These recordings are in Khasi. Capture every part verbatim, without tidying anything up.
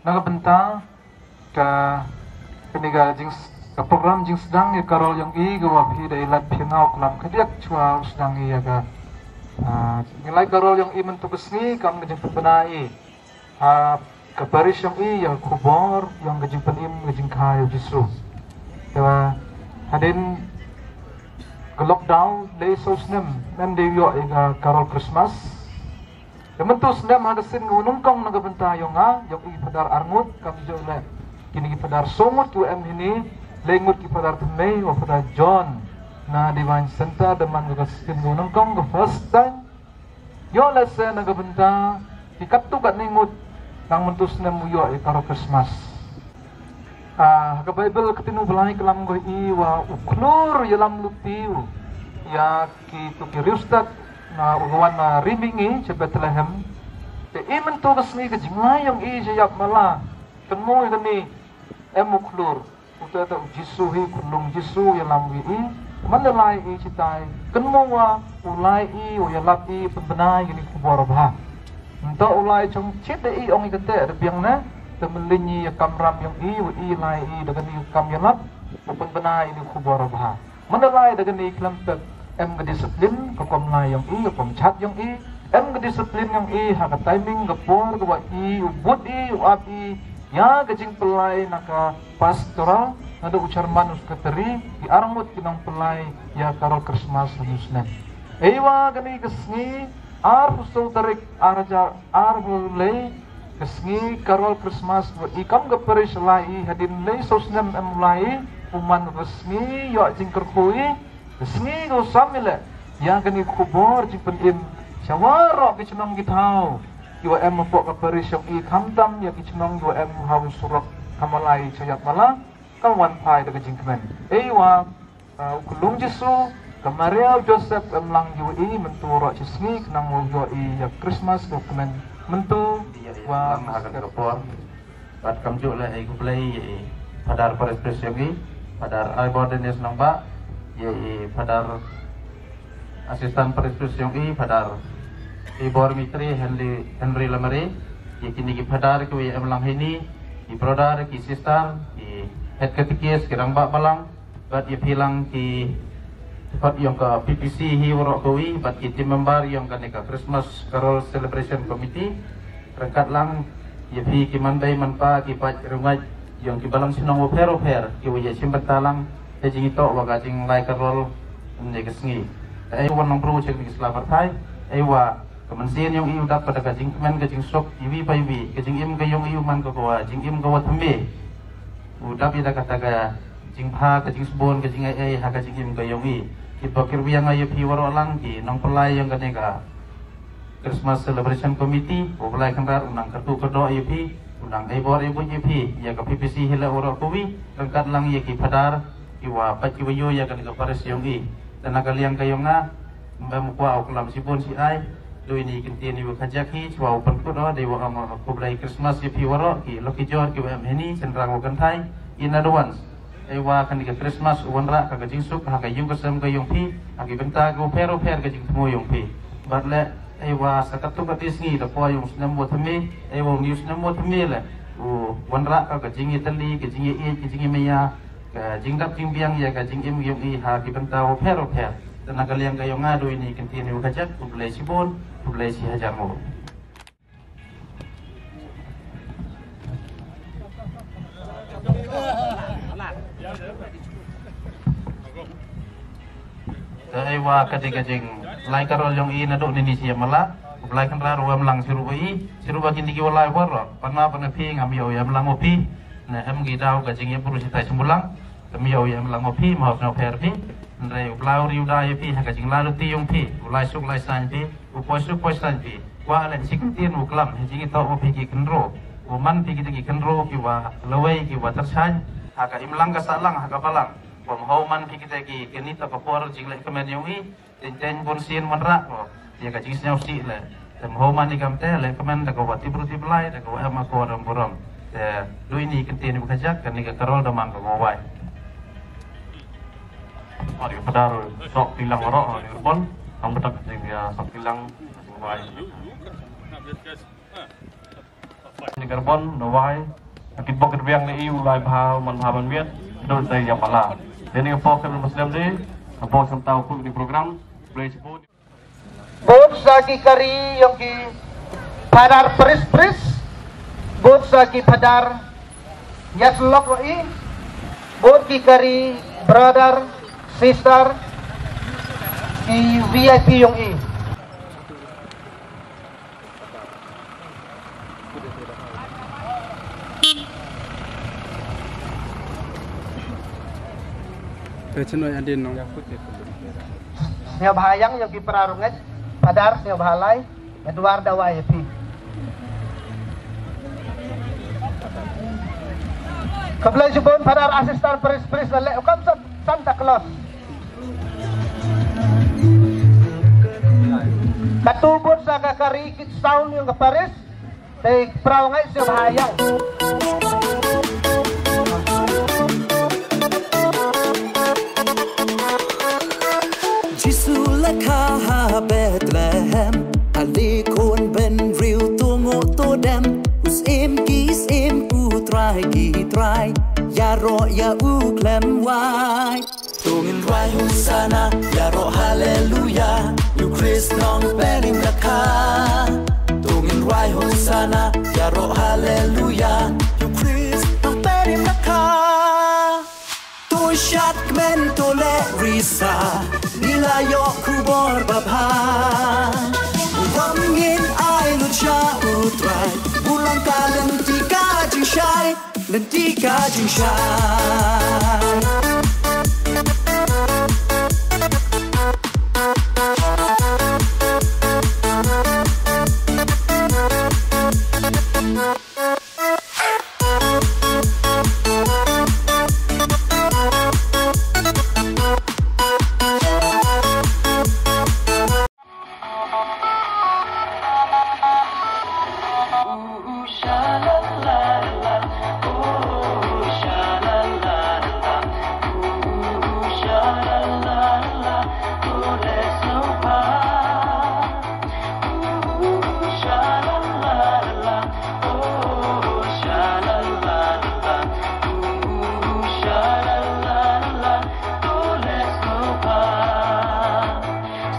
Ka bynta ka kane ka jing ka program jingsdang ïa ka rol yong i ka wa phi da i lad phi ngau klam ka diak chwa u sdang ïa ka. Ah, ngi lai ka rol yong i mynta ka sngi kam ka jingpynbna i. Ah, ka parish yong i ïa ka khubor yong ka jingpynim ka jingkha ïa u Jisu. Te wa hadien ka lockdown dei so snem mem dei ïoh ïa ka rol Christmas. Te mynta u snem ha ka sien nga u nyngkong na ka bynta yong nga, yong i Phadar Arngut, kam jong le. Kini ki Phadar Songut ki em hini, le ngut ki Phadar Tmei, wa Phadar John. Na Divine Center, da man ka sien nga u nyngkong ka first time. Ïoh le se na ka bynta, ki katto katne ngut, nang mynta u snem u ïoh i ka rol Christmas. Ah, ha ka Baibl ka tinu Blai ka lam ko i wa u khlur ïa lam luti u. Ïa ki tu ki riewstad na u wan na ri mihngi cha Bethlehem. Te i mynta ka sngi ka jinglai yong i cha ïap mala. Kan mo i kani em u khlur. U te te u Jisu hi khunlung Jisu ïa lam wi i. Man da lai i chitai. Kan mo wa u lai i u ïa lap i pynbna i kani khubor bha. Nto u lai chong chit da i ong i kate da biang ne. Te mynlin i ïa kamram yong i wa i lai i da kani kam ïa lap. U pynbna i ni khubor bha. Mana lai da kani khlem pep em ka discipline ka kom lai yong i ka kom chat yong i. Em ka discipline yong i ha ka timing ka por ka wa i u but i u ap i. Ïa ka jingpyllai na ka pastoral na da u chairman u secretary ki armut ki nong pyllai ïa ka rol Christmas ha u snem. Ei wa kani ka sngi arphew saw tarik ar hajar arphew lei ka sngi ka rol Christmas wa i kam ka parish lai i hadien lei saw snem em lai i u man ka sngi ïoh jingkyrkhu i ka sngi ka u sam i le ïa kani khubor jingpynim sha waroh ki chnong ki thaw ki wa em hapoh ka parish yong i khamtam ïa ki chnong ki wa em ha u surok ka malai cha ïap mala ka wan phai da ka jingkmen. Ei wa Ah, u khlung Jisu, ka Maria u Joseph em lang ïa u i mynta roh chi sngi khnang u ïoh i ïa Christmas u kmen mynta wa lang ha kan ka por. Bad kam ju le ei khublei ïa i Phadar Presbyterian ïa i Phadar Aibor Dennis Nongbah ïa i Phadar Assistant Presbyterian ïa i Phadar Ibor Mitri Henry Henry Lamare ïa kini ki Phadar ki ïa em lang hini i brother ki sister i head katekis ki rangbah balang. Bad ïa phi lang ki kot yong ka P P C hi waroh kawi bad ki team member yong kane ka Christmas Carol Celebration Committee. Ryngkat lang ïa phi ki manbei manpa ki paid rungwait yong ki balang shnong wapher wapher ki wa ïa shim bynta lang ha jingitoh wa ka jinglai carol ne ka sngi. Ai wan nong bru check ni sla marthai ai wa ka mynsiem yong i u dap ka da ka jingkmen ka jingsuk iwi pa iwi ka jingim ka yong i u man ka wa jingim ka wa thymme. U dap i da kata ka jingbha ka jingsbun ka jingai ai ha ka jingim ka yong i. Ki ba ki ruwiang ïa phi waroh lang ki nong pynlai yong kane ka Christmas Celebration Committee, u Blai Kynrad u nang kyrkhu kyrdoh ïa phi, u nang ai bor ai buit ïa phi, ïa ka P P C hi la waroh kawi, ryngkat lang ïa ki phadar, ki wa pat ki wa ïoh ïa kane ka parish yong i. Te na ka liang ka yong nga, Mbem u kwah u klam shibun shi ai. Dei ine i kyntien iwa khajak hi, chwa u pynkut o, dei wa ong o khublei Christmas ïa phi waroh, ki lucky jor ki wa em hini, shynrang wa kynthai, in advance. Ei wa kane ka Christmas u wanrah ka ka jingsuk ha ka ïung ka sem ka yong phi, ha ki bynta ka u pher u pher ka jingthmu yong phi. Bad le, ei wa sa katto katne sngi da poi u snem wa thymme, ei wa u snem wa thymme le, u wanrah ka ka jingïatylli, ka jingïaieit, ka jingïamaya, ka jingdap jingbiang ïa ka jingim yong i ha ki bynta wapher wapher. Te na ka liang ka yong nga dei ine i kyntien iwa khajak, khublei shibun, khublei shihajar nguh. Te ei wa ka dei ka jinglai carol yong i naduh nini shi ïa mala, u Blai Kynrad u em lang shi ruh wa i, shi ruh wa kine ki wa lai waroh, pana pana phi ngam ïoh ïa em lang wa phi, ne em ki daw ka jingïabru shi tai shi mulang. Te ym ïoh ïa em lang wa phi ma u pher phi. Hynrei u Blai u ri u da ïa phi ha ka jinglai luti yong phi, u lai suk lai saiñ phi, u poi suk poi saiñ phi. Kwah leh shi kyntien u klam ha jingïatoh wa phi ki khynroo. U man phi kita ki khynroo ki wa lawei ki wa tyrshaiñ ha ka imlang ka sahlang ha ka balang. Bym hoi man phi kita ki kani ta ka por jingleh kmen yong i. Teng teng bun sien wanrah ko ïa ka jingsngew sih le. Te ym hoi man i kam te le kmen da ka wa tip ruh tip lai da ka wa em akor em burom. Te dei ine i kyntien iwa khajak kane ka carol da man ka wa wai. Ori padar sok tilang waroh ori bon. Ang bedak jing ïa sok tilang jing wai. Ni karbon, na wai, ki bok ki biang le i u lai bha, man bha man miet, dol dai jam ala. Deni ka por ka Muslim de, ka por sam tau pun di program, boleh sebut. Bun sa ki kari yong ki padar pris pris, bun sa ki padar yas lok lo i, bun ki kari brother, sister, ki V I P yong i. Te chin oi adin no. Sñiaw bha ïa ki para rungeit, padar sñiaw bha lai, Edward Dawai ïa phi. Khublei shibun padar assistant pris pris la leh u kam Santa Claus. Katu bun sa ka kari kit sound yong ka paris. Te prau ngai se bha ïa u. Jisu la kha ha Bethlehem, ale khun bynriew to nguh to dem. U syiem ki syiem, u Trai ki Trai, ïaroh ïa u khlem wai. To ngin rwai Hosanna, ïaroh Hallelujah, ïa u Khrist Nongpynim la kha. To ngin rwai Hosanna, ïaroh Hallelujah, ïa u Khrist Nongpynim la kha. To shad kmen to leh risa, ngi la ïoh khubor babha. Wan ngin ai lut sha u Trai, bulang ka lynti ka jingshai. Lynti ka jingshai.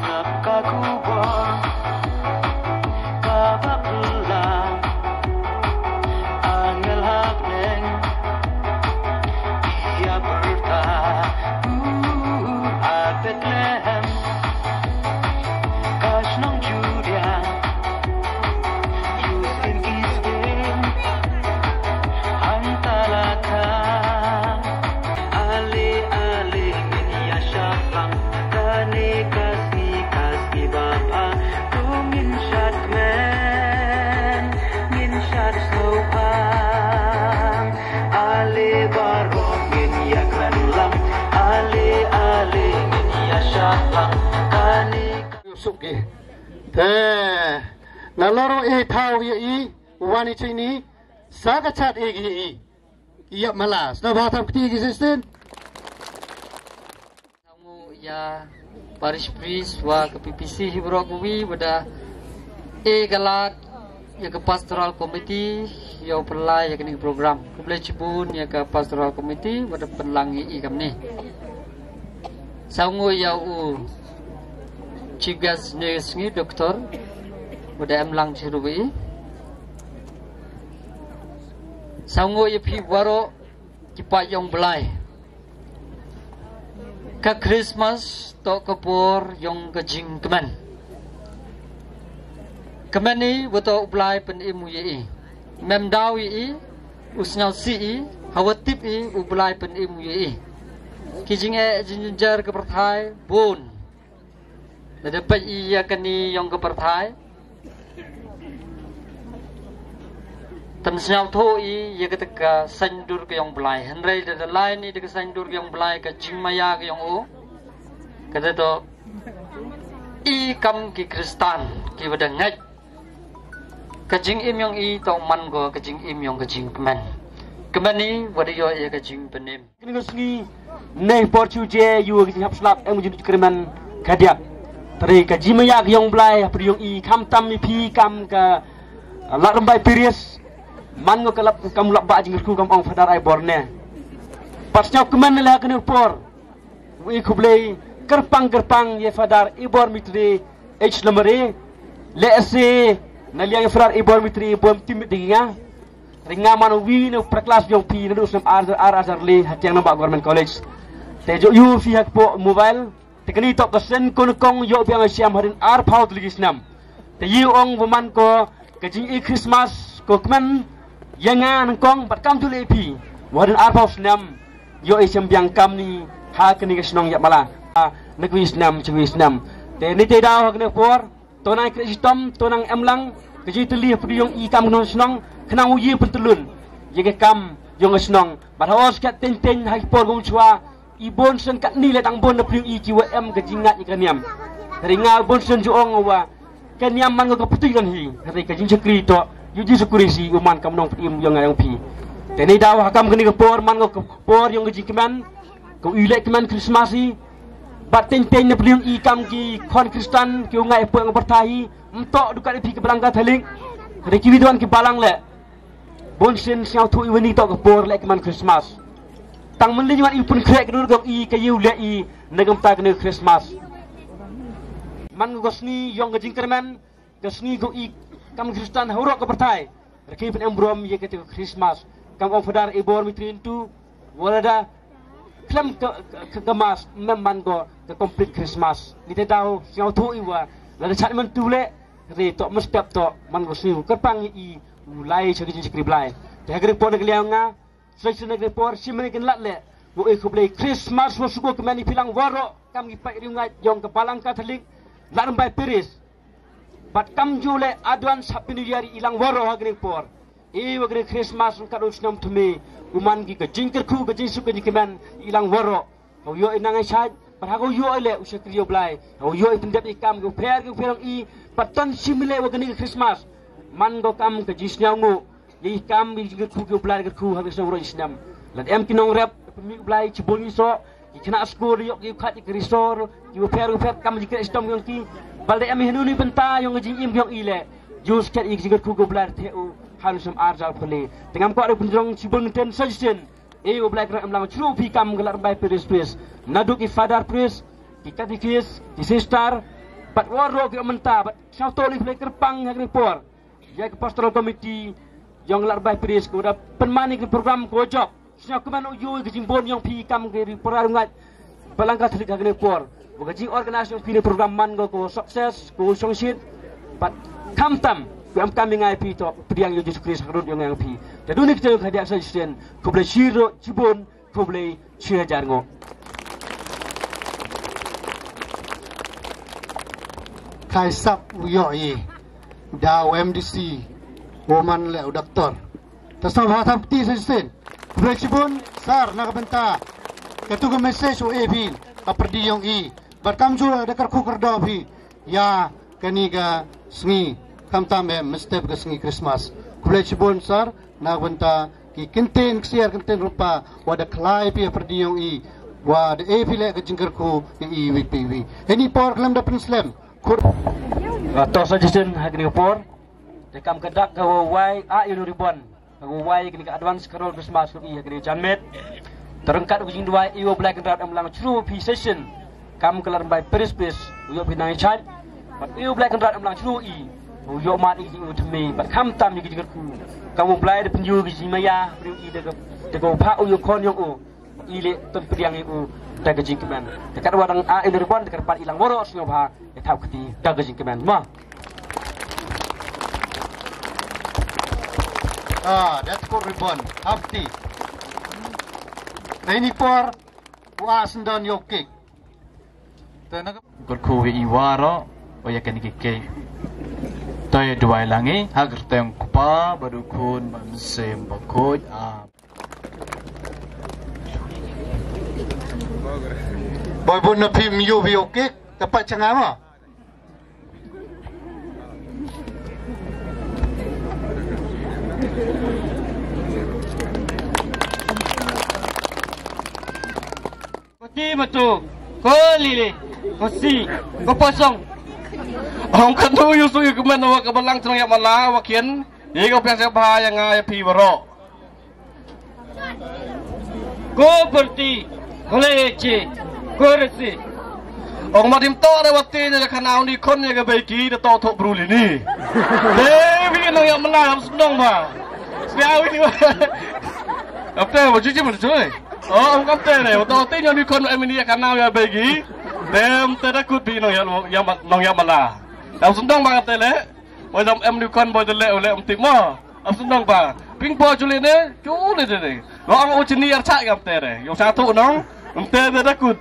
Sap ka khubor kaba phylla, angel ha bneng ïa pyrta, u, ha Bethlehem, ka shnong Judia. Suk ki. Te nalor i thaw ïa i, u wan i chini, sa ka chat i ki i. Ïa mala, sngewbha thap kti ki Sistine. Sawngu ïa parish priest wa ka P P C hi baroh kawi, wa da e ka lad ïa ka pastoral committee ïa u pynlai ïa kane ka program. Khublei shibun ïa ka pastoral committee wa da pynlang ïa i kamne. Sawngu ïa u chief guest ne sngi, Doctor, wa da em lang chiruh ïa i. Sawngu ïa phi waroh ki paid yong Blai. Ka Christmas toh ka por yong ka jingkmen. Kmen i wa toh u Blai pynim u ïa i. Mem daw ïa i, u sngewsih i, hawa tip i, u Blai pynim u ïa i. Ki jingeh jingjynjar ka pyrthai bun. Lada peit ïa kane yong ka pyrthai, tam sngewthuh i ïa kata ka saiñdur ka yong Blai. Hynrei lada lai ni da ka saiñdur ka yong Blai, ka jingmaïa ka yong u, kata toh i kam ki Khristan kiwa da ngeit. Ka jingim yong i toh man ko ka jingim yong ka jingkmen. Kmen i wa da ïoh ïa ka jingpynim. Kane ka sngi, ne por chu je ïa ka jinghap slap em ka jingkyrmen ka diak. Tare ka jingmaïa ka yong Blai hapdeng yong i, khamtam i phi kam ka Ladrymbai Parish. Man ngo ka lap kam lap ba jingkyrkhu kam ong Father Ibor ne. Pat sngewkmen ne leh kane por. Wi khublei kyrpang kyrpang ïa Father Ibor Mitri H Lamare. Leh se na liang ïa Father Ibor Mitri bom tim ding nga. Ring nga man wi ne pra klas jong phi na du sem ar ar ar le ha tiang namba Government College. Te jo yu phi ha kpo mobile. Te kani tok ka sen kon kong ïoh biang siam hadin ar phaw tylli ki snem. Te ïoh ong ba man ko ka jing i Christmas ko kmen ïa nga nang kong bat kam tu le phi. Hadin ar phaw snem ïoh i siam biang kam ni ha kani ka shnong ïa mala. Ha, na kwi snem chwi snem. Te ni te daw ha kani por to nang kri sitom to nang em lang ka jing tylli ha pudi ïong i kam nong shnong khnang u ïa pyntlun ïa ka kam ïong ka shnong. Bat ha os kat ten ten ha ki por gum chwa i bun sien katni le dang bun na phi i ki wa em ka jingngat i ka niam. Hynrei nga bun sien ju ong wa ka niam man ka putih kan hi. Hynrei ka jingshakri to yu ji shakri si u man kam nong putih ïong nga ïong phi. Te ni daw ha kam kani ka por man ka por ïong ka jingkmen ka u i le kmen Christmas i. Bat teng teng na phi i kam ki khon Kristan ki u ngai po nga bertahi. Mto dukat i phi ka balang ka thalik. Hynrei ki wi don ki balang le. Bun sien sngewthuh i wani tok ka por leh kman Christmas. Tang mynlei wan i pun khrek dur gok i ka yu leh i na gamta kane Christmas. Man ka sngi ïong ka jingkyrmen ka sngi ko i kam Kristan ha urok ka pyrthai. Rki pyn em brom ïa kate ka Christmas. Kam ong Father Ibor Mitri tu wala da khlem ka, ka, ka, ka mas mem man ko ka complete Christmas. Ni te daw sngewthuh i wa lada chat man tu le re to mestep to man ko sngi kyrpang i u lai cha ka jingshakri Blai. Te ha ka report na ka liang nga sa shisien na ka report shi mane kin lat le. Wo e khublei Christmas wa suko kmen i phi lang waroh kam ki paid riewngeit ïong ka balang Katholik Ladrymbai Parish. Bat kam ju le advance Happy New Year i lang waroh ha ka report. I wa ka Christmas ka u snem thymme u man ki ka jingkyrkhu ka jingsuk ka jingkmen i lang waroh. Ka u ïoh i nang i shait, pat ha ka u ïoh i le u shakri ïa u Blai. Ka u ïoh i pyndep i kam ka u pher ka u pher i, pat ton shim i le wa kane ka Christmas. Man ko kam ka jingsngew nguh, ïa i kam i jingkyrkhu ka u Blai kyrkhu ha ka snem roh i snem. Lada em ki nongrep, pynmih u Blai chibun i soh, i khynnah skul ïoh ki u khat i ka risor, ki u pher u pher kam jingkyrkhu stom ïong ki. Bad lada em i hanu ni bynta ïong ka jingim ïong i le. Ju sket i jingkyrkhu ka u Blai the u, ha u snem ar jar pule. Te ngam kwah da pynjrong chibun ten suggestion. E u Blai Kynrad em lang chru phi kam ka Ladrymbai Parish Priest. Naduh ki Father Priest, ki Catechist, ki Sister, bad waroh ki mynta, bad sngewthuh ïa ki Blai kyrpang ha ka por. Ïa ka Pastoral Committee, ïong Ladrymbai Parish, ko da pynman ïa ka program ko jop. Sngewkmen u ïoh ïa ka jingbun ïong phi kam ka ri para rngat. Balang Katholik ha kane por. Wa ka jing organize ïong phi ne program man ko, ko success, ko shongshit. Bad khamtam, ko em kam ïa ngai phi to, pdiang ïa u Jisu Khrist ha ka rud ïong ïong phi. Te duni kita ïong ka diak sa jisen, khublei chiruh, chibun, khublei chi hajar nguh. Khai sap u ïoh i, da u M D C, u man le u doktor. Ta sap ha tham kti sa jisen. Khublei chibun, sar na ka bynta. Katu ka message u e phi, ka pyrdi ïong i. Bad kam ju da kyrkhu kyrdoh phi. Ïa, kani ka sngi, khamtam em, mynstep ka sngi Christmas. Khublei chibun sar, na ka bynta, ki kyntien ksiar kyntien rupa, wa da khlai phi ha pyrdi ïong i, wa da e phi le ka jingkyrkhu, i i wi pi wi. Heni por khlem da pynslem, khur. Nga to sa jisen ha kani ka por, te kam ka dak ka wa wai, a ïa u ribon. Ka wai kani ka advance carol Christmas ruh i ha kani ka janmiet. Te ryngkat u jingduwai i wa Blai Kynrad em lang chru phi session. Kam ka Ladrymbai Parish Priest u ïoh phi nang i chait. Bad i wa Blai Kynrad em lang chru i u ïoh mat i u thymme bad khamtam i ki jingkyrkhu. Ka wa Blai da pynïoh ki jingmaya phi i da ka da ka u pha u ïoh khon ïong u. I le ton pdiang i u da ka jingkmen. Te katwa dang a i ribon da ka pat i lang waroh sngewbha. Ïa thap kti da ka jingkmen ma. Ah, da tkur ribon. Thap kti. Te ini por u a sendon ïoh kik. Te na ka kyrkhu wi i waroh o ïa kani ki kik. Te duwai lang i ha kyrteng Kpa bad u Khun bad u Mynsiem Bakhuid. Amen. Boy bun na phim yu yu kik ka pa changa ma. Ko ti matu, ko lili, ko si, ko posong. Hong katu yu su yu kemen wa ka balang trong yak mala wa kien. Ïa ka pyrshah ba ïa nga ïa phi baroh. Ko parti, ko leche, ko resi. Ong ma dim to re wati ne ka nau ni kon ne ka bai ki da to to bru li ni. Dei wi nong ïa mala am sndong ba. Sia wi ni ba. Apte ba juji ma juji. Oh, ong kam te re, to te ni kon em ni ka nau ïa bai ki. Dem te da kut bi nong ïa nong ïa mala. Am sndong ba te le. Oi dam em ni kon boi de le ole em tip mo. Am sndong ba. Ping po chule ne, chule de ne. Lo ang u chini ar cha gam te re. Yong sa tu nong. Em te de da kut.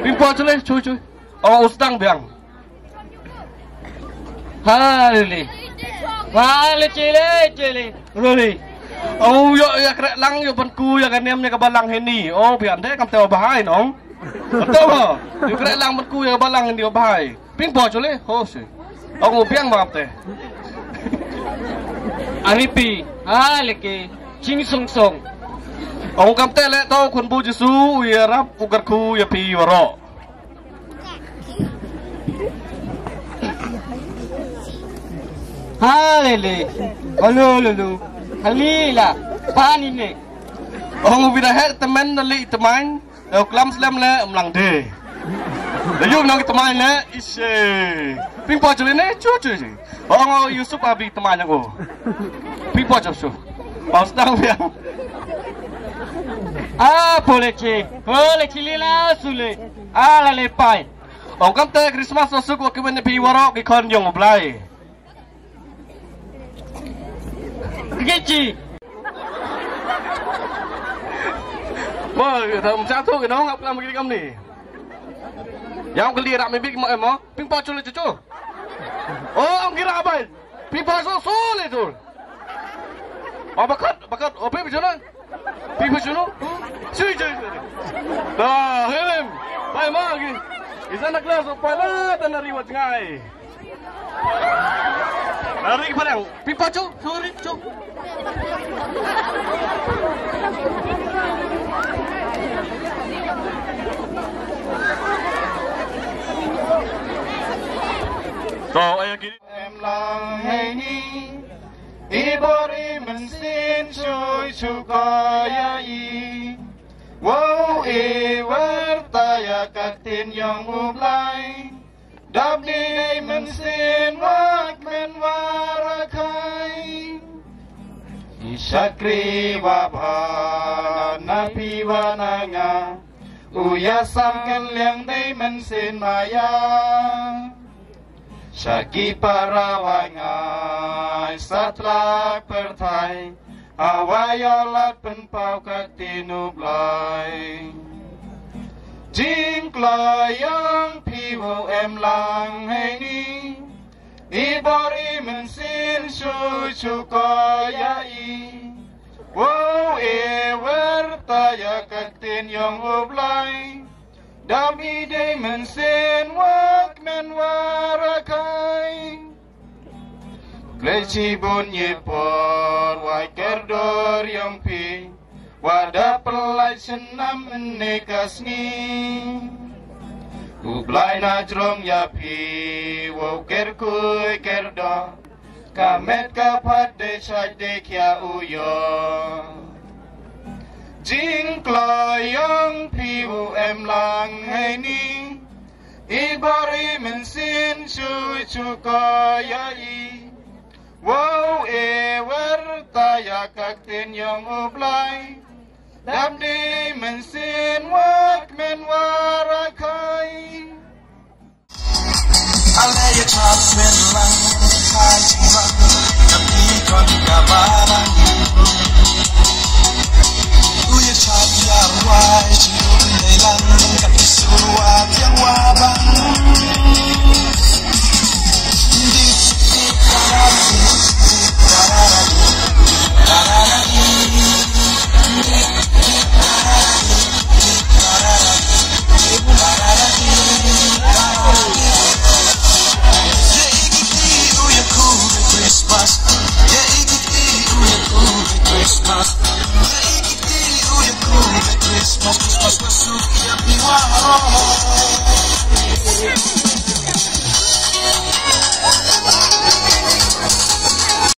Ping po chule chu chu. Ang u sdang biang. Hale. Hale chile chile. Ruli. Au yo ya krek lang yo ban ku ya ka nem ya ka balang heni. Oh biang de kam te bahai nong. Betul mo. Yo krek lang ban ku ya ka balang heni bahai. Ping po chule, ho se. Ong u biang bap te. Ani pi, ha leke, ching song song. Ong kam te le to khun bu Jisu, u ya rap u kar khu ya pi waro. Ha lele, olo lulu, halila, pani ne. Ong u bida het temen na li teman. Yo klam slem le mlang de. De yu nang teman le ise. Ping po chule ne chu chu. Ong o Yusuf abi teman yang o. Ping po chu chu. Pas tang biang. A pole che. Pole che lila sule. A la le pai. Ong kam te Christmas na suk wa kiwen pi waro ki kon yong blai. Kichi. Mo, tam cha tu ki nong ap lam ki kam ni. Yang kali rak mi bik mo emo. Ping po chule chuchu. Oh, ang kira abai. Ping po so so le tu. Oh, bakat, bakat. Oh, ping po chule. Ping po chule. Chui chui. Da, helem. Bai ma ki. Isa nak kelas apa lah tanah riwat ngai. Lari ki parang. Pipa chu, sorry chu. To aya ki. Em lang hei ni. I bor i mynsiem shu shu ko ïa i. Wow i wer ta ïa ka ktien yong U Blai. Dap dei mynsiem wa kmen wa rakhai. I shakri wa bha na phi wa na nga. U ïasam kan liang dei mynsiem maya. Sha ki para wa ngai satlak pyrthai. Hawa ïa lad pynpaw ka ktien U Blai. Jingkloi yong phi wow em lang hei ni. I bor i mynsiem shu shu ko ïa i. Wow e wer ta ïa ka ktien yong U Blai. Dap i dei mynsiem wa kmen wa rakhai. Klet shibun ïa i por wa kyrdur yong phi. Wa da pynlait snem ne ka sngi. U Blai na jrong ïa phi. Wow kyrkhu kyrdoh. Ka met ka phad de shait de khia u ïoh. Jingkloi yong phi u em lang hei ni. I bor i mynsiem shu shu ko ïa i. Wow e wer ta ïa ka ktien yong U Blai. Dap dei mynsiem wa kmen wa rakhai. Ale ya chap